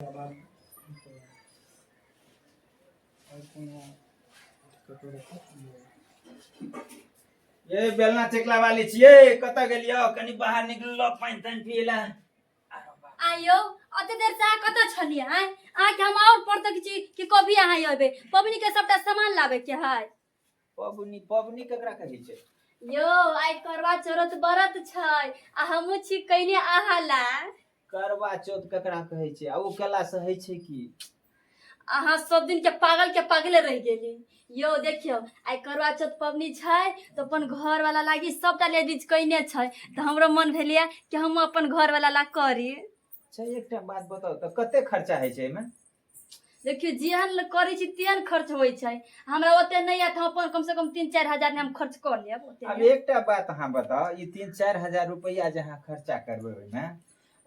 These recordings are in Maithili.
बाद ये बेलना चकला वाली छियै कतऽ गेलियो कनि बाहर निकललो पानि तानि पियै लए। आइयो अते देर से अहाँ कतऽ छलियै? आँय, अहाँके हम आओर पड़तक छी कि कभी अहाँ अयबै। पबनी के सबटा सामान लाबे के है। पबनी पबनी केकरा कहै छै? यो आइ करवा चौथ व्रत छै आ हमहूँ छी कइने अहाँ ला। करवा चौथ केकरा कहै छै आ ओ केला से होइ छै की? अहाँ सब दिन के पागल के पागले रहि गेली। यो देखियौ आइ करवा चौथ पबनी छै तऽ अपन घर वाला लागी सबटा लेडीज कइने छै, तऽ हमरो मन भेलियै कि हम अपन घर वाला ला करी। अच्छा एकटा बात बताउ तऽ कते खर्चा होइ छै एहिमे? देखियौ जेहन करै छी तेहन खर्च होइ छै, हमरा ओते नहि आयत, हम अपन कम से कम 3-4 हजार मे हम खर्च कऽ लेब ओते। आब एकटा बात अहाँ बताउ, ई 3-4 हजार रुपैआ जे अहाँ खर्चा करबै ओहिमे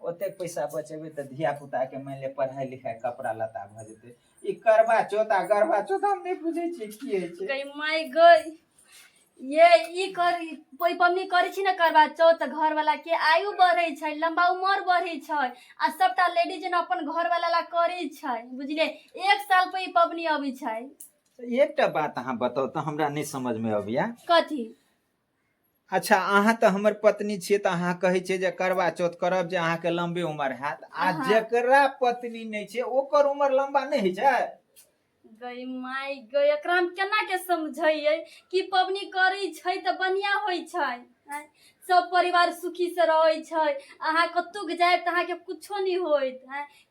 ओतेक पैसा बचेबै तऽ धिया पुता के मानि लिअ पढ़ाइ लिखाइ कपड़ा लत्ता भऽ जेतै। ई करवा चौथ आ गरबा चौथ हम नहि बुझै छियै की होइ छै। गई माय गई, ये ई कर कोई पबनी करै छी ने करवा चौथ तऽ घर वाला के आयु बढ़ै छै, लंबा उमर बढ़ै छै आ सबटा लेडीज ने अपन घर वाला ला करै छै, बुझलियै? 1 साल पर ई पबनी अबै छै। एकटा बात अहाँ बताउ तऽ हमरा नहि समझ मे अबैया। कथी? अच्छा अहाँ तऽ हमर पत्नी छियै तऽ अहाँ कहै छियै जे करवा चौथ करब जे अहाँके लम्बे उमर हैत, आ जेकरा पत्नी नहि छै ओकर उमर लम्बा नहि होइ छै? गई माय गई, एकरा हम केना के समझैयै कि पबनी करै छै तऽ बढ़िया होइ छै, सब परिवार सुखी से रहै छै। अहाँ कतहु जायब तऽ अहाँके कुछो नहि होइत,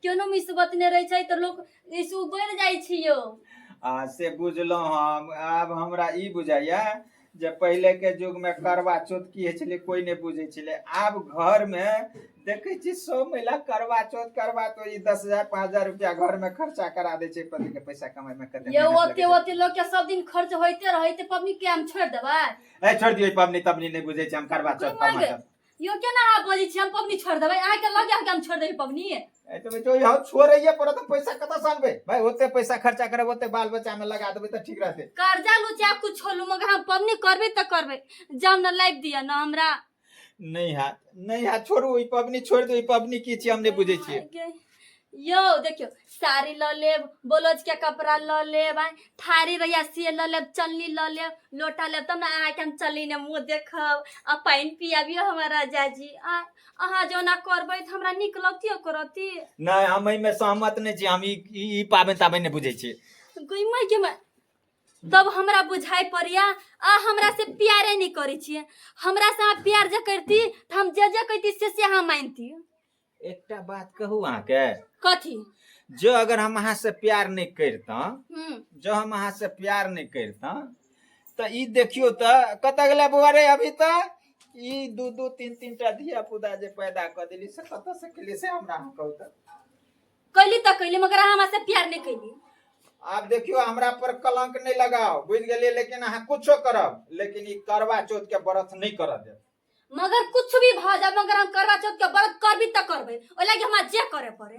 कोनो मुसीबत नहि रहै छै तऽ लोक एहिसँ उबरि जाइ छै यौ। आ से बुझलहुँ हम। आब हमरा ई बुझाइया जे पहिले के युग में करवा चौथ की होइ छलै कोई नहि बुझै छलै, आब घर में देखै छी सब महिला करवा चौथ करवा चौथ, ई 10,000 5,000 रुपया घर में खर्चा करा दै छै। पति के पैसा कमाई में कते यौ ओते ओते लोग के सब दिन खर्च होइते रहै, पबनी के हम छोड़ि देबै? ए छोड़ दियौ पबनी तबनी नहि बुझै छी हम करवा चौथ करवा चौथ। यो केना अहाँ बजै छी हम पबनी छोड़ि देबै? अहाँके लगे हम छोड़ि देबै पबनी? ए तो बेटो यहाँ छोड़ैये पड़त तऽ पैसा कतऽ से अनबै भाई? ओते पैसा खर्चा करब ओते बाल बच्चा में लगा देबै तऽ ठीक रहतै। कर्जा लू चाहे कुछ लू मगर हम पबनी करबै तऽ करबै, जाउ ने लाइब दिअ ने हमरा। नहि हैत नहि हैत, छोड़ू ई पबनी छोड़ि दू, ई पबनी की छी हम नहि बुझै छियै। यौ देखियौ साड़ी लऽ लेब, ब्लाउज के कपड़ा लऽ लेब, थारी रहिया से लऽ लेब, चलनी लऽ लेब, लोटा लेब, तब ने अहाँके हम चलनी ने मुँह देखब आ पानि पियाबियौ हमर राजा जी। अहाँ जे ओना करबै तऽ हमरा नीक लगतियो करती? नहि हम एहिमे सहमत नहि छी, हम ई पाबनि ताबनि नहि बुझै छी। गई माय के माय, तब हमरा बुझाइ पड़िया आ हमरा से प्यारे नहि करै छियै। हमरा से अहाँ प्यार जे करती तऽ हम जे जे कहती से से अहाँ मानती। एकटा बात कहू अहाँके? कथी? जो अगर हम अहाँ से प्यार नहीं करता, जो हम अहाँ से प्यार नहीं करता तऽ ई देखियौ तऽ कतऽ गेलै बौआ रे अभी तऽ ई 2 2 3 3 टा धिया पुता जे पैदा कऽ देली से कतऽ से केली से हमरा अहाँ कहू तऽ। कैली तऽ कैली मगर अहाँ हमरा से प्यार नहीं कैली। आब देखियौ हमरा पर कलंक नहीं लगाओ, बुझि गेलियै? लेकिन अहाँ कुछो करब लेकिन ई करवा चौथ के व्रत नहीं करऽ देब। मगर कुछ भी भऽ जाए मगर हम करवा चौथ के व्रत करबी तऽ करबै, ओहि लागि हमरा जे करे पड़े।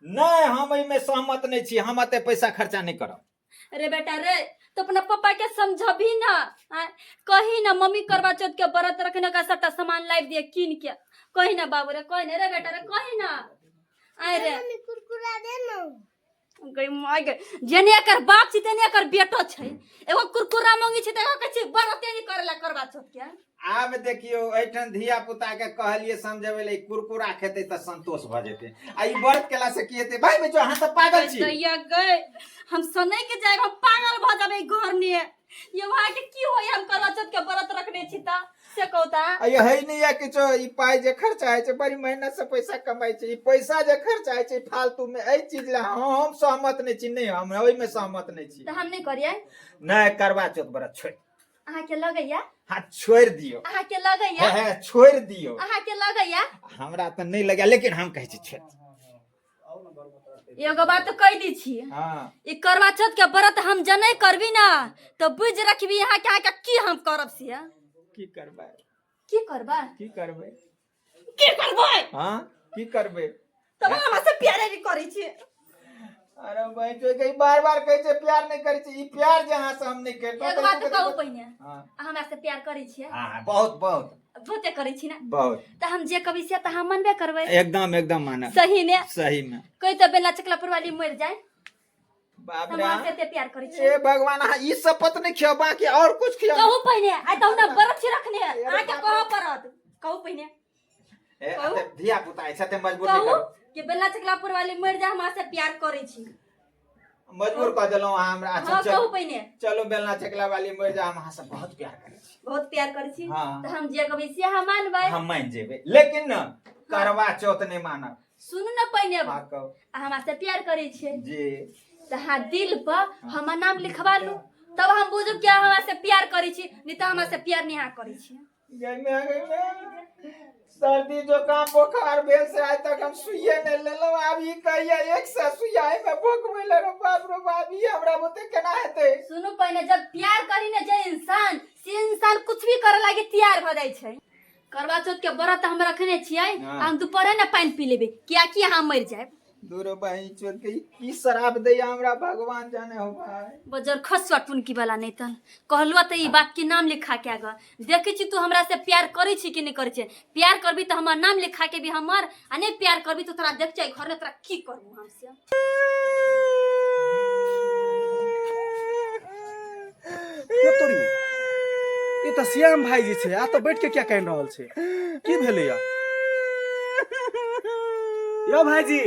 नहीं हम एहिमे सहमत नहीं छी, हम एते पैसा खर्चा नहीं करब। अरे बेटा रे तो अपना पापा के समझबी ना, कही ना मम्मी करवा चौथ के व्रत रखने का सबटा सामान लाइब दिए कीन के, कही ना बाबू रे, कही ना रे बेटा रे, कही ना। आय रे मम्मी कुरकुरा दे ना। गई माय गई, जेने एकर बाप छी तेने एकर बेटो छै, एगो कुरकुरा मंगी छै त एगो कहै छै व्रते नहीं करेला करवा चौथ के। आब देखियौ एहिठाम धिया पुता के कहलियै समझेबै ले कुरकुरा खेतै तऽ संतोष भऽ जेतै, आ ई व्रत केला से की हेतै? भाई बेचो अहाँ तऽ पागल छी। दैया गई हम सनै के जायब, हम पागल भऽ जेबै घर में। ये वहाँ के की होय हम करवा चौथ के व्रत रखने छी त से कहता। आ ये है नहीं या किछो, ई पाई जे खर्चा होइ छै बड़ी मेहनत से पैसा कमाइ छै, ई पैसा जे खर्चा होइ छै फालतू में एहि चीज ला हम सहमत नहीं छी, नहीं हम ओहि में सहमत नहीं छी। तऽ हम नहीं करियै? नहीं करवा चौथ व्रत छोड़। अहाँ के लगैया? हाँ छोड़ दियौ। अहाँ के लगैया? हे, हे, छोड़ दियौ। अहाँ के लगैया? हमरा तऽ नहीं लगैया लेकिन हम कहै छी छोड़। एगो बात कह दी छी। हाँ। ई करवा चौथ के व्रत हम जनै करबी ना तो बुझ रखबी यहाँ के अहाँ की हम करब से। की करबै? की करबै? की करबै? की करबै? हाँ की करबै? तब हमरा से प्यारे नहीं करै छी। अरे बहन के बार बार कहै छै प्यार नहि करै छै, ई प्यार जे अहाँ से हम नहि करितहुँ एक तऽ बात कथी कहू पहिने, हाँ। अहाँ हमरा से प्यार करै छियै? हाँ, बहुत बहुत। बहुते करै छी ने? बहुत। तऽ हम जे कहबै से तऽ अहाँ मनबे करबै? एकदम एकदम मानब। सही ने? सही में। कोई तऽ बेला चकला पुरवाली मरि जाय, बाप हम रे। अहाँ से एते प्यार करै छी। ए भगवान, अहाँ ई शपथ नहि खियाउ, बाकी और कुछ खियाउ। कहू पहिने, आइ तऽ हमरा व्रत छी रखने, अरे अहाँके बाप कहऽ रे। पड़त। कहू पहिने। ए, कहू। अते धिया पुता छै, ते मजबूर नहि कहू करू। कि बेला चकला पुरवाली मरि जाय, हम अहाँ से प्यार करै छी। मजबूर कऽ देलहुँ अहाँ हमरा। अच्छा। हाँ। चलू। कहू पहिने। चलू, बेलना चकला वाली मरि जा, हम अहाँ से बहुत प्यार करै छी। बहुत प्यार करै छी? हाँ। तऽ हम जे कहबै से अहाँ मानबै? हम मानि जेबै, लेकिन न करवा चौथ नहि मानब। सुनू ने पहिने। हाँ, कहू। अहाँ हमरा से प्यार करै छियै? जी। तऽ अहाँ दिल पर हमर नाम लिखवा लू, तब हम बुझब कि अहाँ हमरा से प्यार करै छी, नहीं तऽ हमरा से प्यार नहीं अहाँ करै छी। गई में, गई में, सर्दी जुकाम बोखार भेल से आइ तक हम सुइए नहि लेलहुँ। आब ई कहिया 100 सुइया एहिमे भोकबै ले? रो बाप रो बाप, ई हमरा बुते केना हेतै? सुनू पहिने, जब प्यार करी ने जे इंसान, से इंसान कुछ भी करे लागी तैयार भऽ जाइ छै। करवा चौथ के व्रत हम रखने छियै। हाँ। हम दुपहरे ने पानि पी लेबै, कियाकि अहाँ मरि जायब। दूर भाई, चोर के ई की शराब दैया हमरा, भगवान जाने हो भाई। बजर खसुआ टुनकी वाला नहीं तन कहलुआ तऽ ई बात के नाम लिखा के आगा देखै छी, तू हमरा से प्यार करै छी कि नहि करै छी। प्यार करबी तऽ हमर नाम लिखा के भी हमर, आ नहि प्यार करबी तऽ तोरा देख छै घर में तोरा की करबू हम से। के तोरी में? ई तऽ श्याम भाईजी छै, आ तऽ बैठ के क्या कानि रहल छै? की भेलै या यौ भाईजी?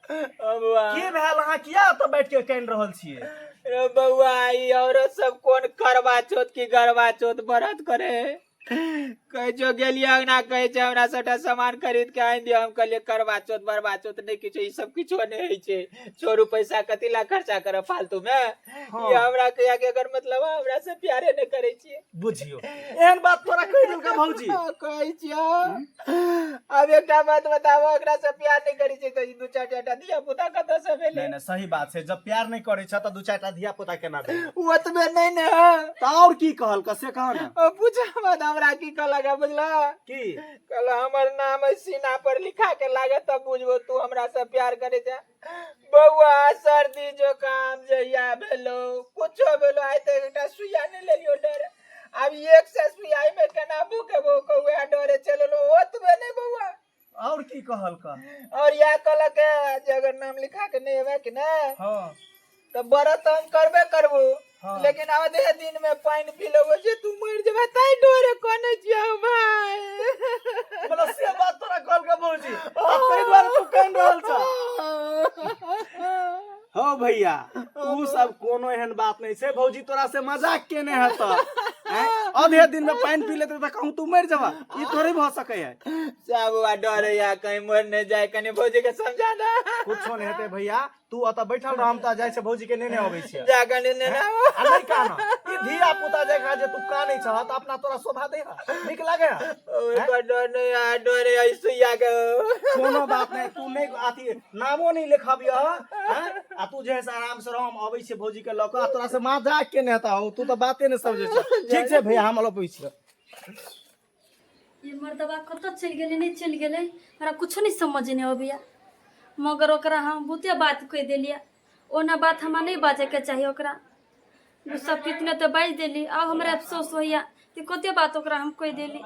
बउआ। की भेल? अहाँ किया एतऽ बैठ के कानि रहल छियै? रे बउआ, ई औरत सब कोन करवा चौथ की गरबा चौथ व्रत करे? कहै छौ गेलियै अंगना, कहै छै हमरा सबटा सामान खरीद के आनि दिअ। हम कहलियै करवा चौथ बरवा चौथ नहि किछो, ई सब किछो नहि होइ छै, छोड़ू, पैसा कथी ला खर्चा करब फालतू में। ई हमरा कहिया के एकर मतलब हमरा से प्यारे नहि करै छियै। बुझियो, एहन बात तोरा कहि देलका भौजी? हाँ, कहै छियौ। आब एकटा बात बताबऽ, एकरा से प्यार नहि करै छै तऽ ई दू चारि टा धिया पुता कतऽ से भेलै? नहि नहि, सही बात छै, जब प्यार नहि करै छ तऽ दू चारि टा धिया पुता केना भेलै? ओतबे नहि ने। तऽ आओर की कहलक से कह ने। ओ पूछा मत, हमरा की कहलक है बुझला? की? कहल हमर नाम है सीना पर लिखा के लागत तब बुझबो तू हमरा से प्यार करे छै। बौआ, सर्दी जुकाम जहिया भेलो, कुछो भेलो, आइ तक एकटा सुइया नहि लेलियो डर। आब 100 सुइया में केना भूकेबो कौआ, डरे चललो। ओतबे नहि बौआ। आओर की कहलक? और इएह कहलक है जे अगर नाम लिखा के नहि एबै कि ने तऽ व्रत हम करबे करबो, लेकिन आधे दिन में पानि पी लेबो जे तू मरि जेबे, ताहि डरे कोने छियौ भाई। मतलब से बात तोरा कहलक भौजी, आ ताहि दुआरे तू कानि रहल छ? हो भैया, उ सब कोनो एहन बात नहीं छै, भौजी तोरा से मजाक केने हेत। आधे दिन में पानि पी लेते तऽ कहूँ तू मरि जेबा, ई थोड़े भऽ सकै है। सब बौआ, डर या कहीं मर नहीं जाए, कहीं भौजी के समझा दे। कुछो नहीं हेतै भैया, तू ओतऽ बैठल रह, हम तऽ जाइ छै भौजी के नेने अबै छियै। जा कनी नेने आबो। आ नहि कान, ई धिया पुता जकाँ जे तू कानै छह तऽ अपना तोरा शोभा दै है? नीक लागे है? ओकर डर नहीं आ, डर है सुइया के। कोनो बात नहीं, तू नहीं अथी नामो नहीं लिखबिय आ तू जे है से आराम से रह, हम अबै छियै भौजी के लऽ कऽ, आ तोरा से मजाक केने हेता हो, तू तऽ बाते नहि समझै छह। ठीक छै भैया, हम अबै छियै। ई मर्दबा कतऽ चलि गेलै, नहि चलि गेलै, हमरा कुछो नहि समझ नहि अबैया। मगर ओकरा हम बहुते बात कहि देलियै, ओना बात हमरा नहि बाजैके चाही। ओकरा गुस्सा पीतने तऽ बाजि देली, आब हमरा अफसोस होइया कि कते बात ओकरा हम कहि देली,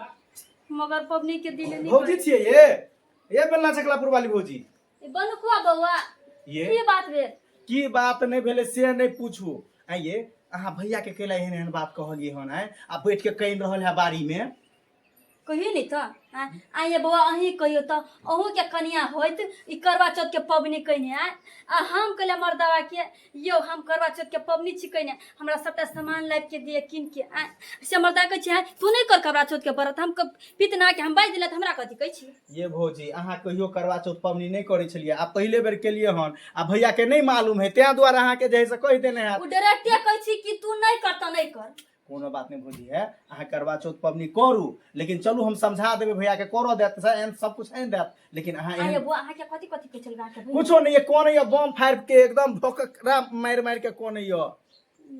मगर पबनी के दिल नहि। भौजी छियै ये? ये बेलना चकलापुर वाली भौजी? बनुकुआ बौआ। ये। की बात भेल? की बात नहि भेलै से नहि पूछू। आइये अहाँ भैया के कैला एहन एहन बात कहलियै हन? आइ आ बैठ के कानि रहल है बाड़ी में। कहियो नहि तऽ आइए बौआ, अहीं कहियो तऽ, अहूँके कनिया होइत ई करवा चौथ के पबनी कहिने आय, आ हम कहलियै मर्दवा के, यौ हम करवा चौथ के पबनी छी कहिने, हमरा सबटा सामान लाबि के दिअ कीन के। आय से मर्दा कहै छै, तू नहि कर करवा चौथ के व्रत। हम पितना के हम बाजि देलियै तऽ हमरा कथी कहै छी? ये भौजी, अहाँ कहियो करवा चौथ पबनी नहि करै छलियै, आ पहिले बेर केलियै हन, आ भैया के नहि मालूम है, तें दुआरे अहाँके जे है से कहि देने हैत। ओ डायरेक्टे कहै छी कि तू नहि कर तऽ नहि कर। कोनो बात नहि भौजी है, अहाँ करवा चौथ पबनी करू, लेकिन चलू हम समझा देबै भैया के, करऽ देत एहन सब कुछ आनि देत, लेकिन अहाँ आइए एहन बौआ, अहाँके कथी कथी कहै छलै अहाँके भैया? कुछो नहीं है, कोन ये बम फाड़ के एकदम भोकरा मारि मारि के कोन ये।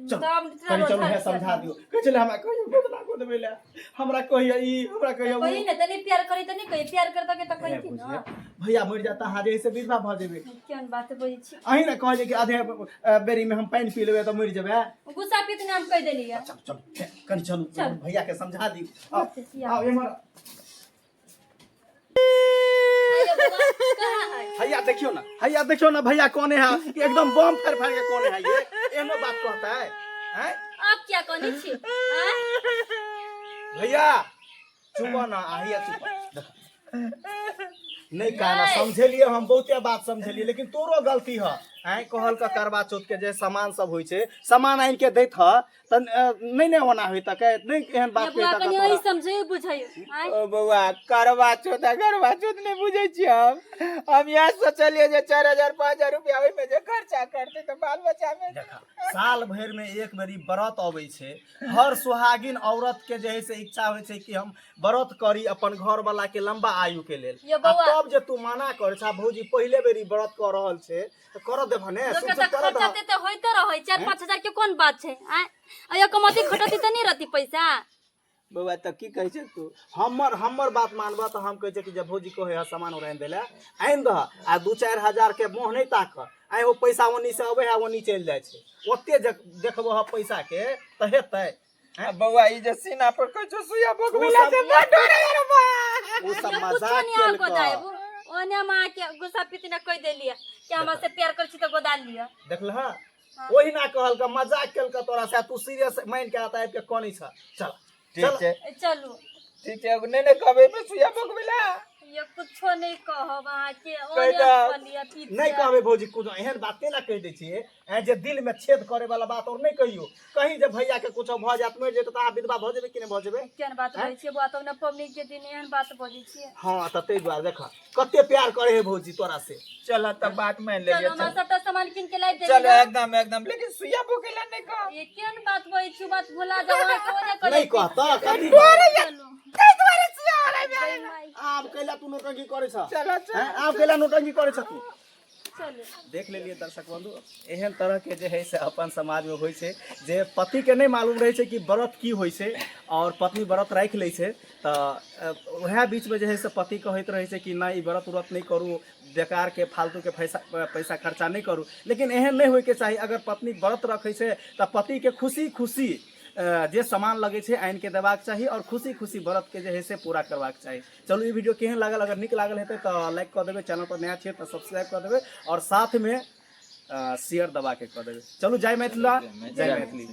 चल तब कनी चलू हे समझा दियो। कहै छलै हमरा कहियो गोदना गोदबै लए, हमरा कहियो ई, हमरा कहियो उ। कही ने तनी प्यार करी तनी कही प्यार करता के त हे कही बुझिए, ना। भैया मरि जाता अहाँ जे से विधवा भऽ जेबै। केहन बात बजै छी? अहीं ने कहलियै कि आधे बेरी में हम पानि पी लेबै तऽ मरि जेबै। गुस्सा पीत ने हम कहि देलियै। चल चल कनी चलू, चल। भैया के समझा दियो। आउ, अच्छा, आउ एम्हर। आइयो बाबा, कहाँ है? हैया देखियो ना, हैया देखियो ना भैया कोने है, एकदम बम फाड़ फाड़ के कोने है, ये एहनो बात कहता है हैं? आप क्या कहने छी? आँय? भैया चुप ना, हैया चुप। देखो नहीं कहना नहीं। समझेलिए हम, बहुते बात समझेलिए, लेकिन तोरो गलती है। आँय कहल का करवा चौथ के जे सामान सब होइ छै, सामान आनि के दैत ह त नहीं ने ओना होइत के नहीं एहन बात ये बुआ कहिता कनी तोरा। अही समझे बुझै। आँय? ओ बौआ, करवा चौथ आ करवा चौथ नहि बुझै छियै हम। हम इएह सोचलियै जे 4000 5000 रुपया ओहिमे जे खर्चा करतै तऽ बाल बच्चा मे। देखा, साल भरि में एक बेरी व्रत अबै छै। हर सुहागिन औरत के जे है से इच्छा होइ छै कि हम व्रत करी अपन घर वाला के लंबा आयु के लेल। ये आ बौआ। तब जे तू मना कर छा, भौजी पहिले बेरी व्रत कर रहल छै तऽ करऽ देबह ने? लोक शुभ के से तऽ करऽ खर्चा दह। ते होइते रहै, 4-5 हजार के कोन बात छै? आँय, आ कमती खटती तऽ नहि रहती पैसा। बौआ तऽ की कहै छै तू? हमर हमर बात मानबह तऽ हम कहै छै कि जब भौजी कहै है सामान ओर आनि दै लए, आनि दह आ 2-4 हजार के मोह नहि ताक। आइ ओ पैसा ओनी से अबै है ओनी चलि जाइ छै। ओते देखबह पैसा के तऽ हेतै। आ बौआ ई जे सीना पर कहै छौ सुइया भोगबै ओ लए सब से बड़ डर है रे बा। ओ सब ये कुछो मजाक नहीं अहाँ केलकऽ। गोदायब। ओने हम अहाँके गुस्सा पीत ने कहि देलियै कि हमरा से प्यार करै छी तऽ गोदा लिअ। देखलह, ओहिना कहलक मजाक केलक तोरा से, तू सीरियस मान के आता आबि के कनै छ। चल ठीक चल छै। ए, चलू। ठीक छै, नहि नहि कहबै एहिमे सुइया भोगबै लए। ये कुछो नहीं कहब अहाँके, कहि ओने दह। कहलियै पीत नहीं कहबै भौजी कुछो एहन बात नहि ने कहि दै छियै। ऐं जे दिल में छेद करे वाला बात और नहीं कहियो। कहीं जे भैया के कुछो भऽ जायत, मरि जेतै तऽ अहाँ विधवा भऽ जेबै कि नहि भऽ जेबै? केहन बात बजै छियै बौआ? तब ने पबनी के दिन एहन बात बजै छियै। हँ तऽ ताहि दुआरे देख कते प्यार करे है भौजी तोरा से। चल तऽ बात मान चलू लेलियै। हमरा चल सबटा सामान कीन के लाबि चल देली ने। एकदम एकदम, लेकिन सुइया भोगै लए नहि कह। ये केहन बात बजै छी? बात भुला जाउ अहाँके ओने कहलियै। नहीं कहता कथी? चलू। ताहि दुआरे सुइया वाला गै माय, आब कैला तू नौटंकी करे छ? चल चल। हैं? आब कैला नौटंकी करे छ तू? चलू। देख लेलिए दर्शक बंधु, एहन तरह के जे है से अपन समाज में होइ छै जे पति के नहीं मालूम रहै छै कि व्रत की होइ छै और पत्नी व्रत राखि लै छै तऽ वएह बीच में जे है से पति कहैत रहै छै कि नहि ई व्रत उरत नहीं करू, बेकार के फालतू के पैसा पैसा खर्चा नहीं करू। लेकिन एहन नहीं होइके चाही। अगर पत्नी व्रत रखै छै तऽ पति के खुशी खुशी जे सामान लगै छै आनि के देबाक चाही और खुशी खुशी व्रत के जे है से पूरा करबाक चाही। चलू ई वीडियो केहन लागल? अगर नीक लागल हेतै तऽ लाइक कऽ देबै, चैनल पर नया छियै तऽ सब्सक्राइब कऽ देबै और साथमे शेयर दबा के कऽ देबै। चलू, जय मिथिला, जय मैथिली।